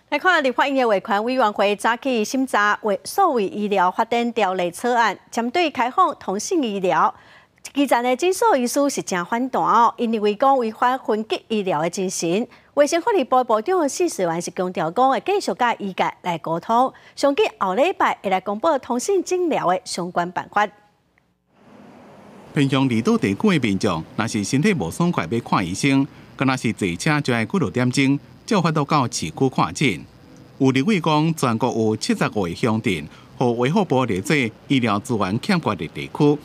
來看立法院的衛權委員會早起審查為數位醫療發展條例草案，針對開放通訊醫療，基層的診所醫師是誠反彈哦，𪜶認為講違反分級醫療的精神。衛生福利部部長許瑞元是強調講，會繼續佮醫界來溝通，上緊後禮拜會來公布通訊診療的相關辦法。偏鄉離島地區的民眾，若是身體無爽快欲看醫生，敢若是坐車就愛幾落點鐘，才有法度到市區看診。有立委講，全國有75個鄉鎮，予衛福部列做醫療資源欠缺的地區，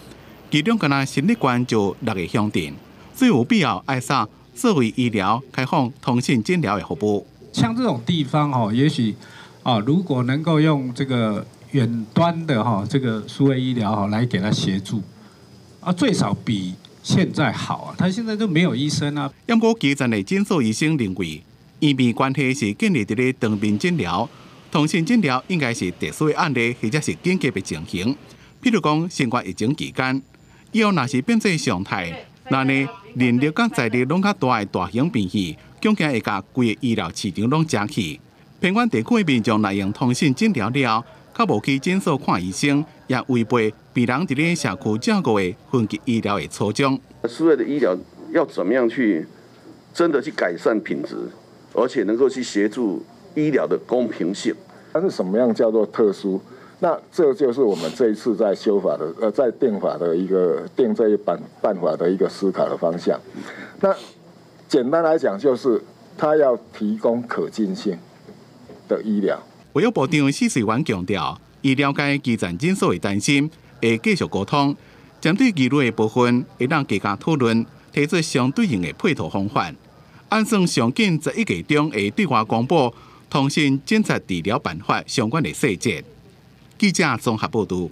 其中敢若新竹縣就六個鄉鎮，所以有必要愛煞數位醫療開放通訊診療的服務。像這種地方吼，也許啊，如果能夠用這個遠端的哈，這個數位醫療哈，來給他協助，啊，最少比現在好啊。他現在都沒有醫生啊。毋過基層的診所醫生認為，醫病關係是建立佇咧當面診療，通訊診療應該是特殊的案例或者是緊急的情形。譬如講，新冠疫情期間，以後若是變做常態，那呢人力佮財力攏較大的大型病院，恐驚會共規個醫療市場攏食去。偏遠地區的民眾若用通訊診療了後，較無去診所看醫生，也違背病人佇咧社區照顧的分級醫療的初衷。數位的醫療要怎麼樣去真的去改善品質，而且能夠去協助醫療的公平性。但是什麼樣叫做特殊？那這就是我們這一次在修法的，在定法的一個定這一版辦法的一個思考的方向。那簡單來講，就是它要提供可近性的醫療。衛福部長許瑞元強調，伊了解基層診所的擔心，會繼續溝通，針對疑慮的部分，會當加加討論，提出相對應的配套方法。按算上緊11月中會對外公布通訊診察治療辦法相關的細節。記者綜合報導。